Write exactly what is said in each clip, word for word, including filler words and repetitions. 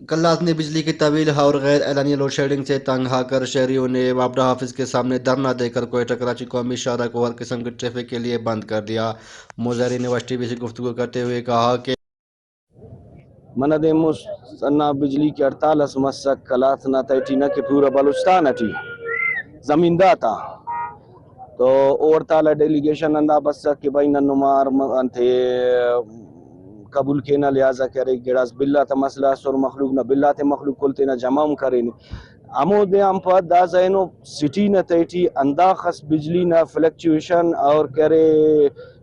کلات نے بجلی کی طویل اور غیر اعلانیہ لوڈ شیڈنگ سے تنگ آ کر شہریوں نے واپڈا آفس کے سامنے دھرنا دے کر کوئٹہ کراچی قومی شاہراہ کو ہر قسم کی ٹریفک کے لیے بند کر دیا۔ مظاہرین نے وش ٹی وی سے گفتگو کرتے ہوئے کہا کہ منہ دے مست ہندا بجلی کہ ہڑتال اس مسک، کلات نا تہٹی نہ کہ پورا بلوچستان اٹی زمیندار تا۔ تو او ہڑتال آ ڈیلیگیشن ہندا بسک کہ بھئی نن نما ہر م-، انتے قبول کینہ، لہٰذا کہ ہرے گڑاس بل آتا مسئلہ ئسر، مخلوق نا بل آتے مخلوق کل تینا جمع ہم کرینے۔ ہمودے آن پد داسہ اینو سٹی نا تہٹی ہنداخس بجلی نا فلکچویشن اور کہ ارے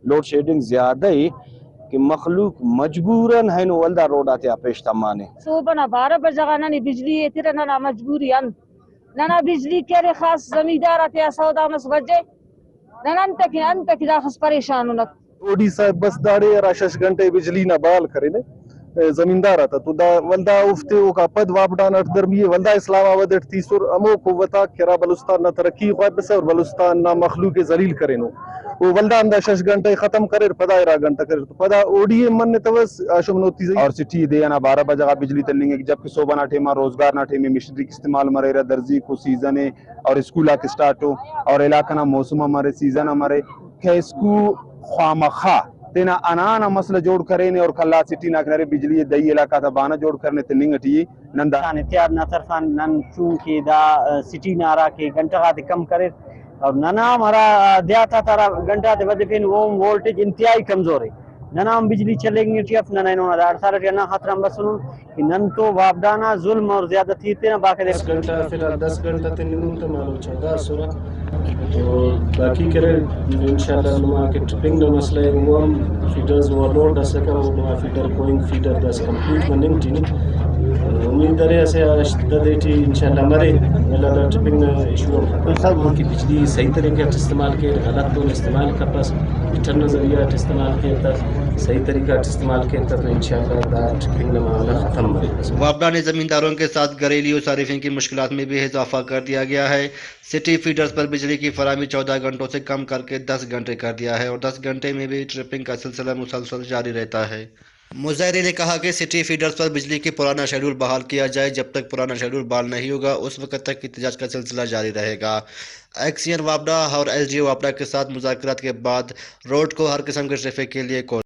لوڈ شیڈنگ زیادہ ءِ کہ مخلوق مجبوراً اینو ولدا روڈ آتیا پیش تمانے۔ صبح نا بارہ بجہ غا ننے بجلی ایترہ، ننا مجبوری انت؟ ننا بجلی کہ ارے خاص زمیندار آتیا سودا مس وجہ، نن انت کہ، انت کہ داخس پریشان انت۔ اوڈی صاحب بس داڑے ہرا شش گھنٹہ بجلی نا بحال کرینے، ءِ، زمیندار آتا تو دا ولدا اوفتے اوکا پد واپڈان اٹ درمیے، ولدا اسلام آباد اٹ تیسر ہمو قوت آک کہ ہرا بلوچستان نا ترقی ءِ خواہپسہ اور بلوچستان نا مخلوق ءِ ذلیل کرینو، او ولدا ہندا شش گھنٹہ ءِ ختم کریر، پدا ارا گھنٹہ کریر تو پدا اوڈی ءِ منتوس ہاشم نوتیزئی۔ اور سٹی دے ئنا بارہ بجہ غا بجلی تننگک، جبکہ صبح نا ٹائم آ روزگار نا ٹائم ءِ، مشینریک استعمال مریرہ، درزیک و سیزن ءِ اور اسکول آک اسٹارٹ ءُ اور علاقہ نا موسم ہم ارے، سیزن ہم ارے، کہ اسکو خوامخا تینا انا نا مسئلہ جوڑ کرینے اور کلات سٹی نا کنارے بجلی ءِ دہی علاقہ تا بہانہ جوڑ کرینے تننگ ٹی ءِ۔ نن دا کسان اتحاد نا طرفان نن چونکہ دا، آ، سٹی نا ہرا کہ گھنٹہ غاتے کم کریر اور ننا ہم ہرا، آ، دیہات آتا ہرا گھنٹہ غاتے ودفین اوم وولٹیج انتہائی کمزور ءِ۔ ننا ہم بجلی چلینگ ٹی اف، ننا اینو نا دا ہڑتال ٹی ہندا خاطر آن بسنن کہ نن تو واپڈا نا ظلم اور زیادتی تینا باقاعدہ دس گھنٹہ، فی الحال دس گھنٹہ تننگن تہ مالو چودہ اسرہ۔ تو باقی کرے انشاءاللہ نما کہ ٹرپنگ نا مسئلہ ءِ، او ہم فیڈرز اوور لوڈ اسکہ، او نما فیڈر گوئنگ فیڈر داسہ کمپلیٹ مننگ ٹی نے۔ امید ارے اسہ ہشت دے ٹی انشاءاللہ مرے، ولدا دا ٹرپنگ نا ایشو ہم ختم۔ کہ بجلی صحیح طریقہ اٹ استعمال کیر، غلط تون استعمال کپس، میٹر نا ذریعہ اٹ استعمال کیر تہ، صحیح طریقہ اٹ استعمال کیر تہ، تو انشاءاللہ دا ٹرپنگ نا معاملہ ختم مریک۔ واپڈا نے زمینداروں کے ساتھ گھریلو صارفین کی مشکلات میں بھی اضافہ کر دیا گیا ہے۔ سٹی فیڈرز پر بجلی کی فراہمی چودہ گھنٹوں سے کم کر کے دس گھنٹے کر دیا ہے اور دس گھنٹے میں بھی ٹرپنگ کا سلسلہ مسلسل جاری رہتا ہے۔ مظاہرین نے کہا کہ سٹی فیڈرز پر بجلی کی پرانا شیڈول بحال کیا جائے، جب تک پرانا شیڈول بحال نہیں ہوگا، اس وقت تک احتجاج کا سلسلہ جاری رہے گا۔ ایکسیئن واپڈا اور ایس ڈی او واپڈا کے ساتھ مذاکرات کے بعد روڈ کو ہر قسم کے ٹریفک کے لیے کھول